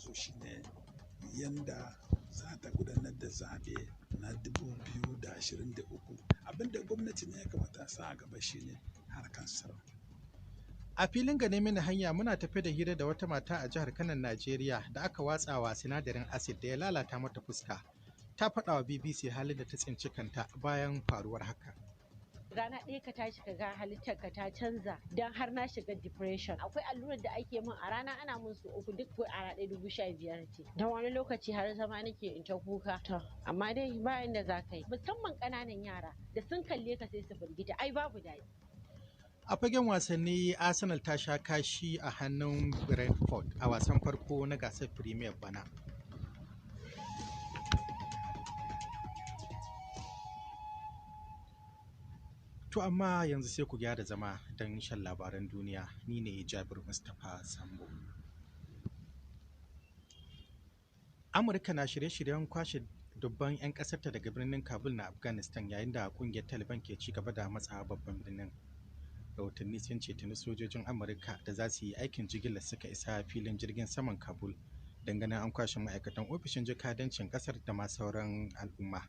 yanzu shine yanda za ta gudanar da zaɓe na 2023. Abin da gwamnati ne ya kamata sa a gaba shine harkar tsaro. A filin gane mini hanya muna tafe da hira da wata mata a jihar Kano, Najeriya da aka watsawa sinadarin acid da ya lalata mata fuska. Ta faɗa wa BBC halin da ta tsinci kanta bayan faruwar haka. Rana ɗaya ka tashi ka ga halittar ka ta canza, don har na shiga depression. Akwai allurar da ake min a rana, ana min su uku duk a rana ɗaya, 15,000 ce. Don wani lokaci har zama nake in ta kuka. To amma dai bayan da za ka yi, musamman ƙananan yara da sun kalle ka sai su firgita, ai babu daɗi. A fagen wasanni, Arsenal ta sha kashi a hannun Brentford a wasan farko na gasar Premier bana. To amma yanzu sai ku gyara zama don shan labaran duniya. Ni ne Jabir Mustapha Sambo. Amurka na shirye-shiryen kwashe dubban 'yan ƙasarta daga birnin Kabul na Afghanistan yayin da ƙungiyar Taliban ke ci gaba da matsawa babban birnin. Rahotanni sun ce tuni sojojin Amurka da za su yi aikin jigilar suka isa filin jirgin saman Kabul don ganin an kwashe ma'aikatan ofishin jakadancin ƙasar da ma sauran al'umma.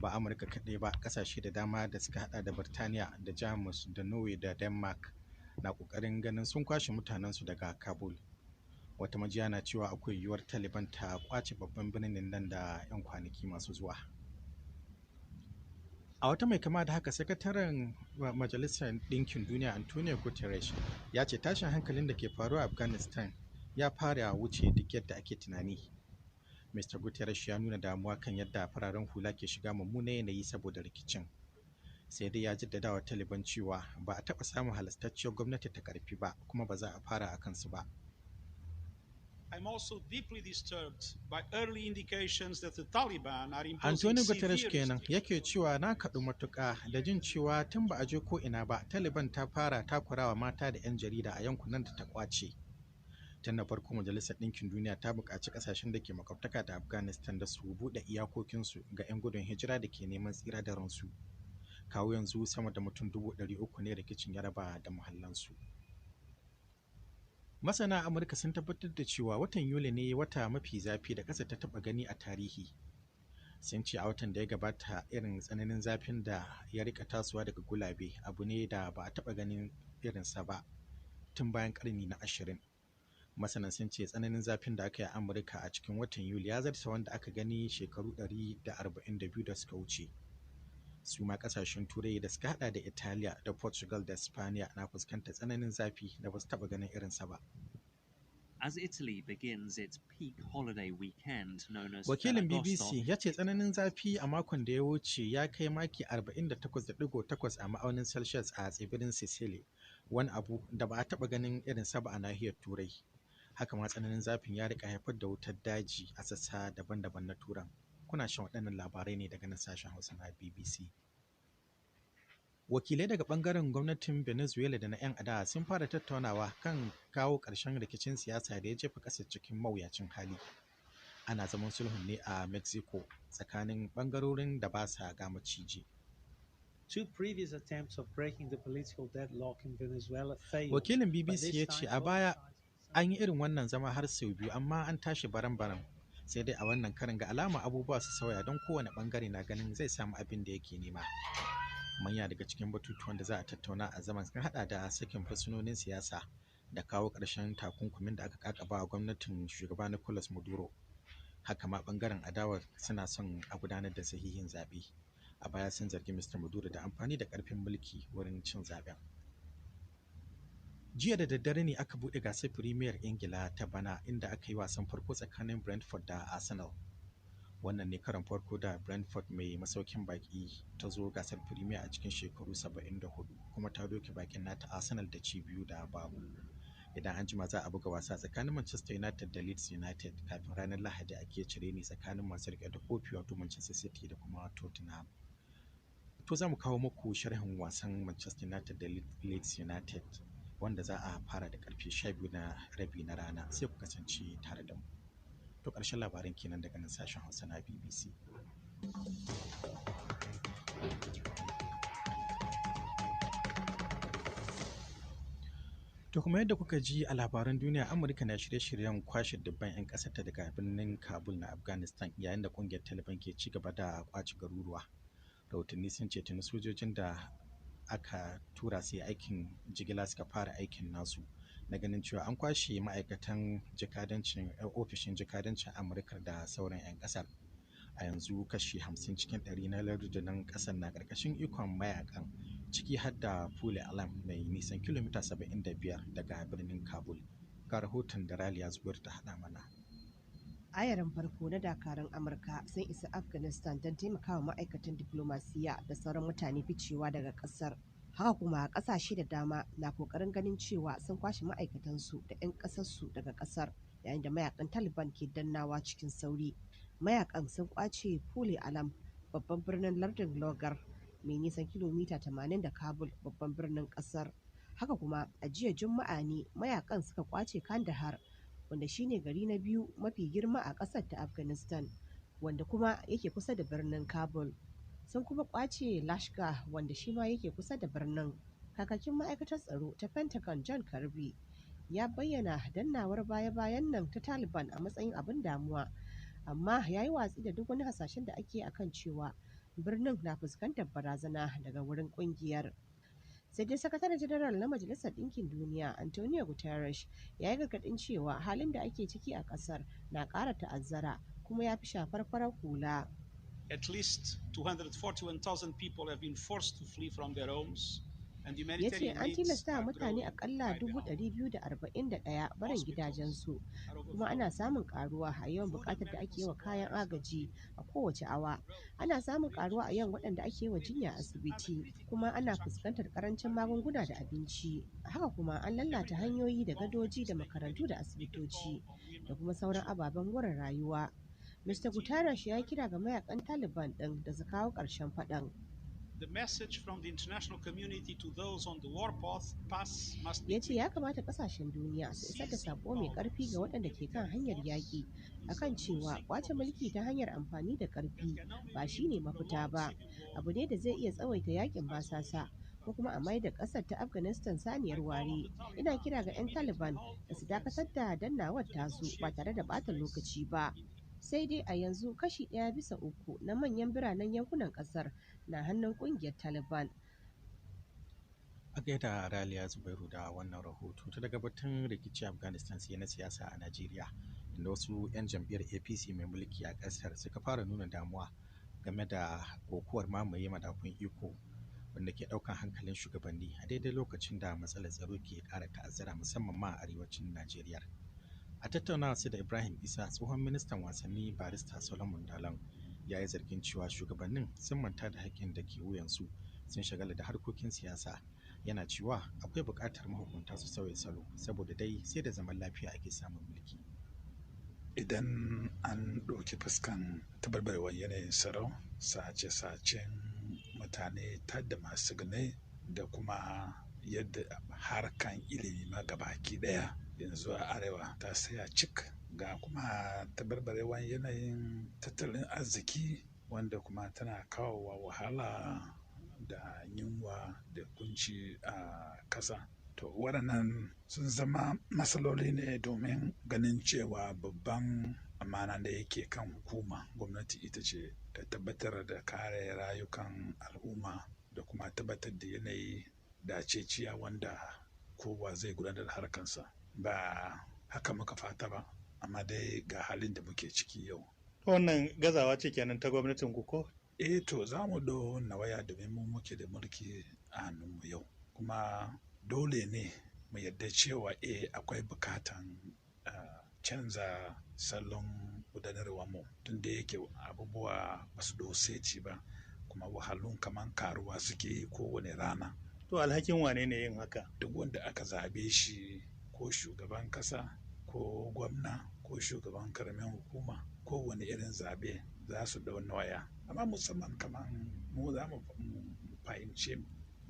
Ba Amurka kaɗai ba, ƙasashe da dama da suka hada da Birtaniya da Jamus da Norway da Denmark na ƙoƙarin ganin sun kwashe mutanensu daga Kabul. Wata majiya na cewa akwai yiwuwar Taliban ta kwace babban birnin nan da 'yan kwanaki masu zuwa. A wata mai kama da haka, sakataren Majalisar Ɗinkin Duniya Antonio Guterres ya ce tashin hankalin da ke faruwa a Afghanistan ya fara wuce duk yadda ake tunani. Mr. Guterres ya nuna damuwa kan yadda fararen hula ke shiga mummunan yanayi saboda rikicin. Sai dai ya jaddada wa Taliban cewa ba a taɓa samun halastacciyar gwamnati ta ƙarfi ba, kuma ba za a fara a kansu ba. I'm also deeply disturbed by early indications that the Taliban are imposing Antonio Guterres severe kenan yake restrictions. Cewa na kaɗu matuƙa da jin cewa tun ba a je ko ina ba, Taliban ta fara takurawa mata da 'yan jarida a yankunan da ta ƙwace. Tun da farko Majalisar Ɗinkin Duniya ta buƙaci ƙasashen da ke makwabtaka da Afghanistan da su buɗe iyakokinsu ga 'yan gudun hijira da ke neman tsira da ransu. Kawo yanzu sama da mutum 300,000 ne rikicin ya raba da muhallansu. Masana Amurka sun tabbatar da cewa watan Yuli ne wata mafi zafi da ƙasa ta taɓa gani a tarihi. Sun ce a watan da ya gabata irin tsananin zafin da ya rika tasowa daga gulabe abu ne da ba a taɓa ganin irinsa ba tun bayan ƙarni na 20. Masanan sun ce tsananin zafin da aka yi a Amurka a cikin watan Yuli ya zarta wanda aka gani shekaru 142 da suka wuce. Su ma kasashen Turai da suka hada da Italiya da Portugal da Spaniya na fuskantar tsananin zafi da ba su taba ganin irinsa ba. As Italy begins its peak holiday weekend known as Wakilin Ferragosto, BBC ya ce tsananin zafi a makon da ya wuce ya kai maki 48.8 a ma'aunin Celsius a tsibirin Sicily, wani abu da ba a taba ganin irinsa ba a nahiyar Turai. Haka ma tsananin zafin ya rika haifar da wutar daji a sassa daban-daban na Turan. Kuna shan waɗannan labarai ne daga nan sashen Hausa na BBC. Wakilai daga ɓangaren gwamnatin Venezuela da na 'yan adawa sun fara tattaunawa kan kawo ƙarshen rikicin siyasa da ya jefa ƙasar cikin mawuyacin hali. Ana zaman sulhun ne a Mexico tsakanin ɓangarorin da ba sa ga maciji. Two previous attempts of breaking the political deadlock in Venezuela failed. Wakilin But BBC this ya ce time a both baya sides an yi irin wannan zama har sau biyu, amma an tashi baran-baran. Sai dai a wannan karin ga alama abubuwa su sauya, don kowane bangare na ganin zai samu abin da yake nema. Manya daga cikin batutuwan da za a tattauna a zaman sun hada da sakin fursunonin siyasa da kawo ƙarshen takunkumin da aka kakaba wa gwamnatin shugaba Nicolas Maduro. Haka ma bangaren adawar suna son a gudanar da sahihin zaɓe. A baya sun zargi Mr. Maduro da amfani da ƙarfin mulki wurin cin zaɓen. Jiya da daddare ne aka buɗe gasar Premier Ingila ta bana, inda aka yi wasan farko tsakanin Brentford da Arsenal. Wannan ne karon farko da Brentford mai masaukin baki ta zo gasar Premier a cikin shekaru 74, kuma ta doke bakin nata Arsenal da ci 2-0. Idan an jima za a buga wasa tsakanin Manchester United da Leeds United, kafin ranar Lahadi ake cire ni tsakanin masu riƙe da kofi, wato Manchester City da kuma Tottenham. To za mu kawo muku sharhin wasan Manchester United da Leeds United wanda za a fara da karfe 12:30 na rana, sai ku kasance tare da mu. To ƙarshen labaran kenan daga nan sashen Hausa na BBC. To kuma yadda kuka ji a labaran duniya, Amurka na shirye-shiryen kwashe dubban 'yan ƙasarta daga birnin Kabul na Afghanistan yayin da ƙungiyar Taliban ke ci gaba da kwace garuruwa. Rahotanni sun ce tuni sojojin da aka tura su yi aikin jigila suka fara aikin nasu na ganin cewa an kwashe ma'aikatan jakadancin ofishin jakadancin Amurka da sauran 'yan ƙasar. A yanzu kashi 50 cikin 100 na lardunan ƙasar na ƙarƙashin ikon mayakan, ciki har da Pule Alam mai nisan kilomita 75 daga birnin Kabul. Ga rahoton da Raliya Zubair ta haɗa mana. Ayarin farko na dakarun Amurka sun isa Afghanistan don taimakawa ma'aikatan diplomasiya da sauran mutane ficewa daga kasar. Haka kuma kasashe da dama na kokarin ganin cewa sun kwashe ma'aikatansu da 'yan kasarsu daga kasar yayin da mayakan Taliban ke dannawa cikin sauri. Mayakan sun kwace Pule Alam, babban birnin lardin Logar mai nisan kilomita 80 da Kabul, babban birnin kasar. Haka kuma a jiya Juma'a ne mayakan suka kwace Kandahar, wanda shine gari na biyu mafi girma a ƙasar ta Afghanistan, wanda kuma yake kusa da birnin Kabul. Sun kuma kwace Lashkar, wanda shi ma yake kusa da birnin. Kakakin ma'aikatar tsaro ta Pentagon, John Kirby, ya bayyana dannawar baya-bayan nan ta Taliban a matsayin abin damuwa, amma ya yi watsi da duk wani hasashen da ake akan cewa birnin na fuskantar barazana daga wurin kungiyar. Sai dai Sakataren Janaral na Majalisar Ɗinkin Duniya, Antonio Guterres, ya yi gargaɗin cewa halin da ake ciki a ƙasar na ƙara ta'azzara kuma ya fi shafar farar hula. At least 241,000 people have been forced to flee from their homes and Ya ce humanitarian an needs tilasta wa are mutane growing akalla by the hour. 241,000 barin gidajensu, Are kuma ana overflowing. samun karuwa a yawan Food and bukatar da ake medical yi wa kayan supplies are agaji limited. a kowace awa. Roads, Ana samun karuwa a bridges, yawan waɗanda ake yi wa jinya a clinics, and other asibiti, critical kuma ana infrastructure fuskantar karancin are being magunguna da destroyed. abinci. Haka kuma an Every lalata day, hanyoyi da gadoji conflicts da take makarantu da bigger toll asibitoci on da women kuma and sauran children. ababen more rayuwa. Mr. Continue Guterres ya yi kira ga mayakan Taliban ɗin da su kawo ƙarshen faɗan. The message from the international community to those on the warpath path must be Ya ce clear. ya kamata kasashen duniya su isar da Seizing sako mai power karfi ga through waɗanda ke kan military hanyar force yaƙi is a akan cewa losing kwace mulki ta proposition hanyar amfani da that ƙarfi can only ba lead shine to mafita prolonged ba, civil war abu ne da zai iya or tsawaita yakin basasa isolation of ko kuma a mai da Afghanistan. ƙasar ta Afghanistan I saniyar call on ware. the Ina Taliban kira to ga 'yan immediately Taliban halt da the su dakatar offensive da and dannawar to tasu ba negotiate tare da a ɓata truce lokaci ba. in Sai dai a yanzu kashi ɗaya bisa uku na manyan biranen yankunan ƙasar na hannun ƙungiyar Taliban. A gaida Raliya Zubairu da wannan rahoto. Ta daga batun rikici Afghanistan sai na siyasa a Najeriya, inda wasu 'yan jam'iyyar APC mai mulki a ƙasar suka fara nuna damuwa game da kokuwar mamaye madafun iko wanda ke ɗaukan hankalin shugabanni a daidai lokacin da matsalar tsaro ke ƙara ta'azzara, musamman ma a arewacin Najeriya. A tattaunawa su da Ibrahim Isa, tsohon ministan wasanni Barista Solomon Dalon ya yi zargin cewa shugabannin sun manta da haƙƙin da ke wuyansu, sun shagala da harkokin siyasa. Yana cewa akwai buƙatar mahukunta su sauya salo, saboda dai sai da zaman lafiya ake samun mulki. Idan an ɗauki fuskan tabarbarewar yanayin tsaro, sace-sacen mutane, da masu gane da kuma yadda harkan ilimi ma gabaki ɗaya yanzu a arewa ta saya cik, ga kuma tabarbarewar yanayin tattalin arziki wanda kuma tana kawowa wahala da yunwa da kunci a kasa. To waɗannan sun zama matsaloli ne domin ganin cewa babban amana da yake kan hukuma gwamnati ita ce ta tabbatar da kare rayukan al'umma da kuma tabbatar da yanayi daceciya wanda kowa zai gudanar da harkansa. Ba haka muka fata ba, amma dai ga halin da muke ciki yau. Wannan gazawa ce kenan ta gwamnatin ku ko? Eh, to za mu do nawaya domin mu muke da mulki a hannunmu yau, kuma dole ne mu yarda cewa eh akwai bukatan canza salon gudanarwar mu, tun da yake abubuwa ba su doseci ba kuma wahalun kaman karuwa suke yi kowane rana. To alhakin wane ne yin haka? Duk wanda aka zabe shi, ko shugaban kasa ko gwamna ko shugaban karamin hukuma, kowane irin zabe za su dau nawaya. Amma musamman kaman mu za mu fahimci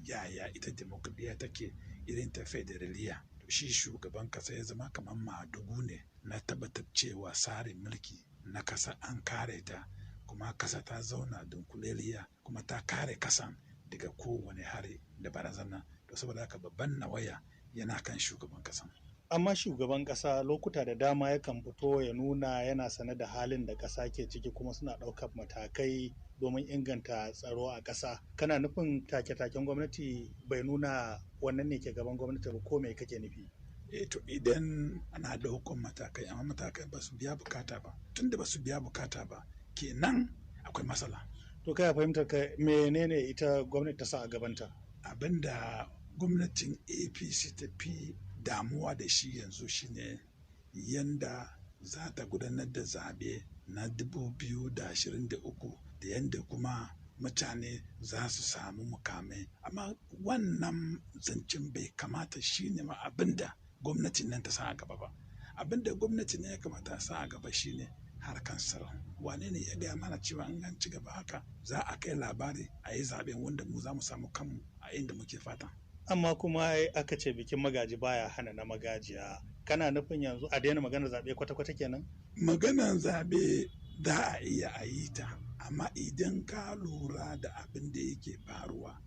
yaya ita demokradiyya take irin ta federaliya. To shi shugaban kasa ya zama kaman madugu ne na tabbatar cewa tsarin mulki na kasa an kare ta, kuma kasa ta zauna dunkuleliya kuma ta kare kasan daga kowane hari da barazana. To saboda haka babban nawaya yana kan shugaban kasa. Amma shugaban kasa lokuta da dama yakan fito ya nuna yana sane da halin da kasa ke ciki kuma suna ɗaukar matakai domin inganta tsaro a ƙasa. Kana nufin take-taken gwamnati bai nuna wannan ne ke gaban gwamnati ba, ko me kake nufi? E to, idan ana ɗaukan matakai amma matakai ba su biya bukata ba, tunda ba su biya bukata ba kenan akwai matsala. To, kai fahimtar ka, menene ita gwamnati ta sa a gabanta? Abinda gwamnatin APC ta fi damuwa da shi yanzu shine yanda za ta gudanar da zaɓe na 2023 da yanda kuma mutane za su samu mukamai. Amma wannan zancen bai kamata shine ma abinda gwamnatin nan ta sa a gaba ba. Abinda gwamnati ne ya kamata sa a gaba shine harkan tsaro. Wane ne ya gaya mana cewa in an ci gaba haka za a kai labari a yi zaben wanda mu za mu samu kanmu a inda muke fata? Amma kuma aka ce bikin magaji baya hana na magajiya. Kana nufin yanzu a daina maganar zaɓe kwata-kwata kenan? Maganar zaɓe za a iya a yi ta, amma idan ka lura da abin da yake faruwa,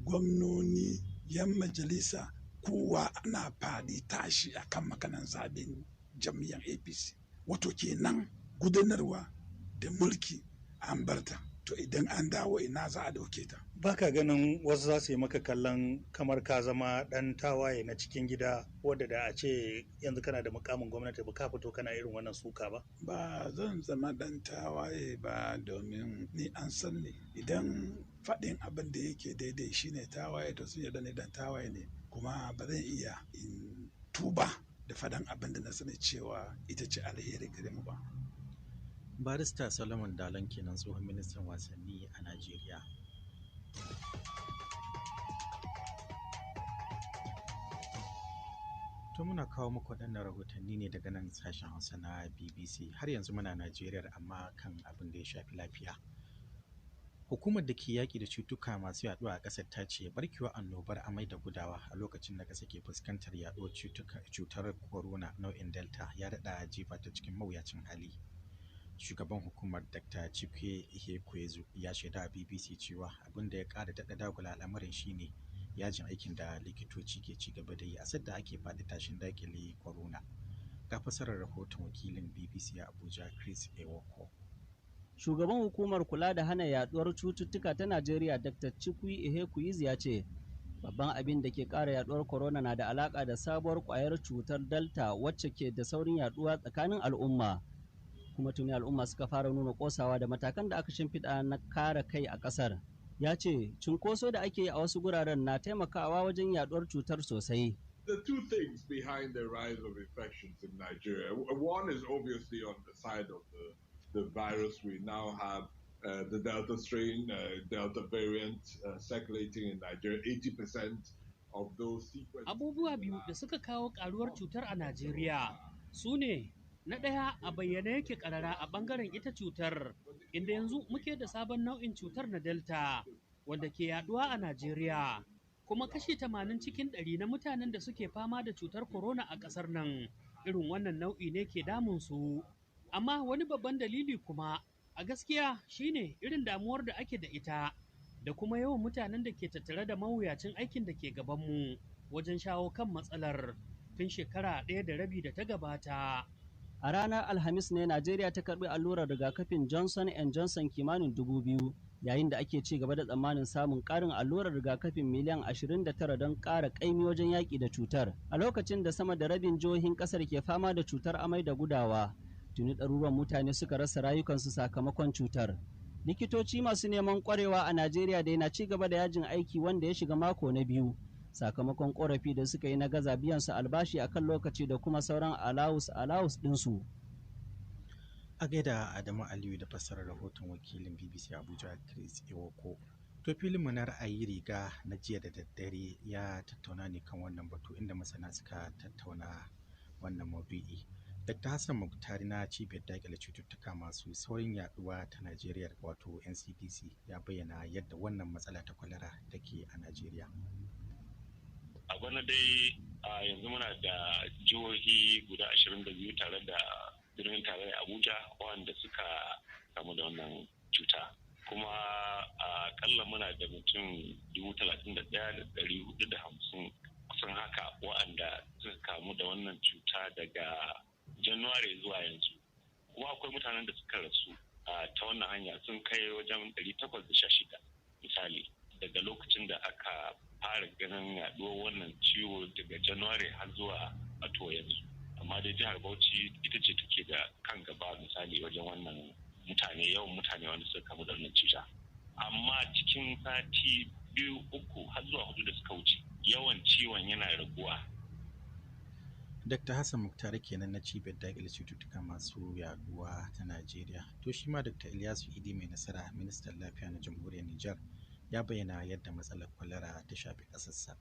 gwamnoni, yan majalisa, kowa ana faɗi tashi akan maganar zaɓen jam'iyyar APC. Wato kenan gudanarwa da mulki an barta. To, idan an dawo ina za a dauke ta? Baka ganin wasu za su yi maka kallon kamar ka zama ɗan tawaye na cikin gida, wadda da a ce yanzu kana da mukamin gwamnati ba ka fito kana irin wannan suka ba? Ba zan zama ɗan tawaye ba, domin ni an san ni. Idan faɗin abin da yake daidai shine tawaye, to sun yarda ni ɗan tawaye ne, kuma ba zan iya in tuba da faɗan abin da na sani cewa ita ce alheri gare mu ba. Barista Solomon Dalon kenan, tsohon ministan wasanni a Najeriya. To, muna kawo muku waɗannan rahotanni ne daga nan sashen Hausa na BBC. Har yanzu muna Najeriya, amma kan abin da ya shafi lafiya. Hukumar da ke yaƙi da cutuka masu yaɗuwa a ƙasar ta ce barkewar annobar amai da gudawa a lokacin da ƙasa ke fuskantar yaɗuwar cutar corona nau'in Delta ya daɗa jefa ta cikin mawuyacin hali. Shugaban hukumar, Dr. Chikwe Ihekwezu, ya shaida a BBC cewa abin da ya ƙara daɗa dagula al'amarin shine yajin aikin da likitoci ke ci gaba da yi a sadda ake faɗi tashin daƙile corona. Ga fasarar rahoton wakilin BBC a Abuja, Chris Ewoko. Shugaban hukumar kula da hana yaduwar cututtuka ta Najeriya, Dr. Chikwe Ihekwezu, ya ce babban abin da ke ƙara yaduwar corona na da alaka da sabuwar kwayar cutar Delta, wacce ke da saurin yaduwa tsakanin al'umma. Kuma tuni al'umma suka fara nuna kosawa da matakan da aka shimfiɗa na kare kai a ƙasar. Ya ce cunkoso da ake yi a wasu guraren na taimakawa wajen yaduwar cutar sosai. The two things behind the rise of infections in Nigeria. One is obviously on the side of the virus. We now have the Delta strain, Delta variant circulating in Nigeria. 80% of those sequenced. Abubuwa biyu da suka kawo karuwar cutar a Najeriya su ne, na ɗaya, a bayyane yake karara a ɓangaren ita cutar, inda yanzu muke da sabon nau'in cutar na Delta wanda ke yaduwa a Najeriya. Kuma kashi 80% na mutanen da suke fama da cutar corona a ƙasar nan, irin wannan nau'i ne ke damunsu. Amma wani babban dalili kuma a gaskiya shine irin damuwar da ake da ita da kuma yawan mutanen da ke tattare da mawuyacin aikin da ke gabanmu wajen shawo kan matsalar tun shekara ɗaya da rabi da ta gabata. A ranar Alhamis ne Najeriya ta karbi allurar rigakafin Johnson Johnson kimanin 2,000, yayin da ake ci gaba da tsammanin samun karin allurar rigakafin miliyan 29 don ƙara ƙaimi wajen yaƙi da cutar. A lokacin da sama da rabin jihohin ƙasar ke fama da cutar amai da gudawa, tuni ɗaruruwan mutane suka rasa rayukansu sakamakon cutar. Likitoci masu neman ƙwarewa a Najeriya dai na ci gaba da yajin aiki wanda ya shiga mako na biyu, sakamakon korafi da suka yi na gaza biyan su albashi a kan lokaci da kuma sauran alawus alawus ɗinsu. A gaida Adamu Aliyu da fassarar rahoton wakilin BBC Abuja, Chris Ewoko. To, filinmu na ra'ayi riga na jiya da daddare ya tattauna ne kan wannan batu, inda masana suka tattauna wannan maudu'i. Dr. Hassan Muktari na cibiyar dakile cututtuka masu saurin yaduwa ta Najeriya, wato NCDC, ya bayyana yadda wannan matsala ta kwalara take a Najeriya. A bana dai a yanzu muna da jihohi guda 22 tare da birnin tarayya Abuja wanda suka kamu da wannan cuta, kuma a kalla muna da mutum 31,450. kusan haka wa'anda suka kamu da wannan cuta daga January zuwa yanzu. Kuma akwai mutanen da suka rasu ta wannan hanya sun kai wajen 816 misali daga lokacin da aka fara ganin yaduwar wannan ciwo daga January har zuwa wato yanzu. Amma dai jihar Bauchi ita ce take da kan gaba misali wajen wannan mutane, yawan mutane wanda suka kamu da wannan cuta. Amma cikin sati 2, 3 har zuwa 4 da suka wuce, yawan ciwon yana raguwa. Dr. Hassan Muktar kenan na cibiyar daƙile cututtuka masu yaduwa ta Najeriya. To shi ma Dr. Ilyasu Idi Mai Nasara, ministan lafiya na jamhuriyar Nijar, ya bayyana yadda matsalar kwalara ta shafi ƙasarsa.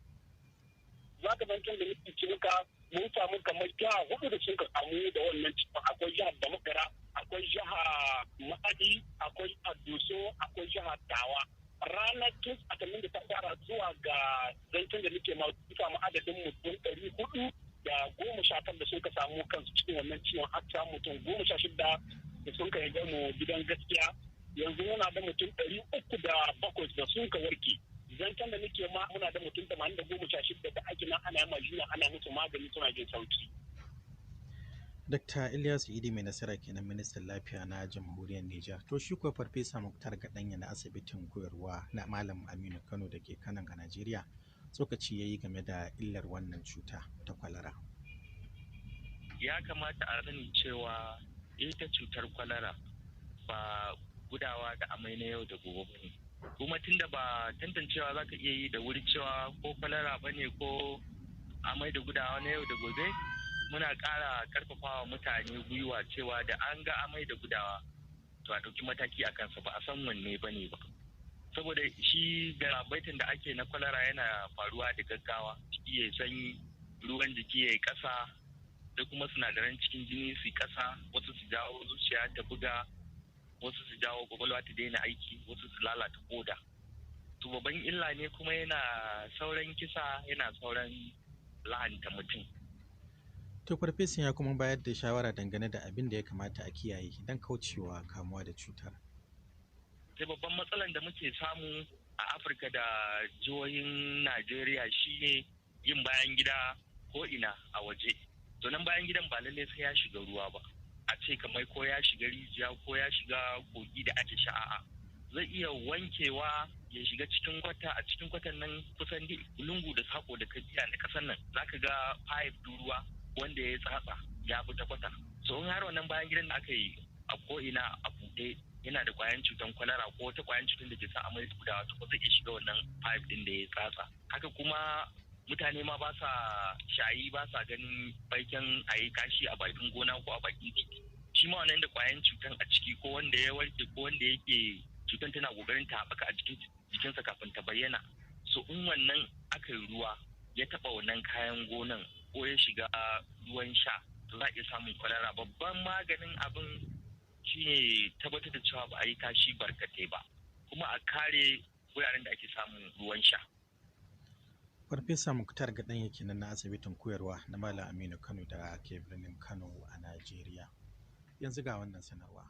Za ka zancen da nake ce maka mun samu kamar jiha 4 da suka kamu da wannan ciwon. Akwai jihar Damagara, akwai jiha Ma'adi, akwai Adoso, akwai jihar Tawa. Ranar tun da ta fara zuwa ga zancen da nake ma samu adadin mutum 419 da suka samu kansu cikin wannan ciwon. Har samu mutum 16 da sun kai mu gidan gaskiya. Yanzu muna da mutum 307 da sun ka warke. Zancen da nake ma muna da mutum 816 da ake nan ana ma juna ana musu magani suna jin sauki. Dr. Ilyasu Idi Mai Nasara kenan, ministan lafiya na jamhuriyar Nijar. To shi kuwa Farfesa Muktar Gaɗanya na asibitin koyarwa na Malam Aminu Kano da ke Kanon a Najeriya, tsokaci ya yi game da illar wannan cuta ta kwalara. Ya kamata a sani cewa ita cutar kwalara ba gudawa da amai na yau da gobe ba ne. Kuma tunda ba tantancewa za ka iya yi da wuri cewa ko kwalara ba ne ko amai da gudawa na yau da gobe, muna ƙara ƙarfafawa mutane gwiwa cewa da an ga amai da gudawa to a ɗauki mataki a kansa, ba a san wanne ba ne ba. Saboda shi garabaitin da ake na kwalara yana faruwa da gaggawa, ciki ya sanyi, ruwan jiki ya yi ƙasa, da kuma sinadaran cikin jini su yi ƙasa, wasu su jawo zuciya ta buga, wasu su jawo kwakwalwa ta daina aiki, wasu su lalata koda. To babban illa ne, kuma yana sauran kisa, yana sauran lahanta mutum. To farfesan ya kuma bayar da shawara dangane da abin da ya kamata a kiyaye don kaucewa kamuwa da cutar. Sai babban matsalan da muke samu a Afirka da jihohin Najeriya shine yin bayan gida ko ina a waje. To nan bayan gidan ba lallai sai ya shiga ruwa ba. A ce kamar ko ya shiga rijiya ko ya shiga kogi da ake sha'a'a. Zai iya wankewa ya shiga cikin kwata, a cikin kwatan nan kusan lungu da sako da kajiya na kasan nan zaka ga pipe ruwa wanda ya tsatsa ya bi ta kwata. So in har wannan bayan gidan da aka yi a ko'ina a buɗe yana da kwayan cutan kwalara ko wata kwayan cutan da ke sa amai gudawa, to zai iya shiga wannan pipe din da ya tsatsa. Haka kuma mutane ma ba sa shayi, ba sa ganin baikin a yi kashi a bakin gona ko a bakin titi. Shi ma wannan da kwayan cutan a ciki, ko wanda ya warke ko wanda yake cutan tana kokarin ta haɓaka a cikin jikinsa kafin ta bayyana. So in wannan aka yi ruwa ya taɓa wannan kayan gonan ko ya shiga ruwan sha, to za a iya samun kwalara. Babban maganin abin shine tabbatar da cewa ba a yi kashi barkatai ba, kuma a kare wuraren da ake samun ruwan sha. Farfesa Muktar Gaɗan yake nan na asibitin koyarwa na Malam Aminu Kano da ke birnin Kano a Najeriya. Yanzu ga wannan sanarwa.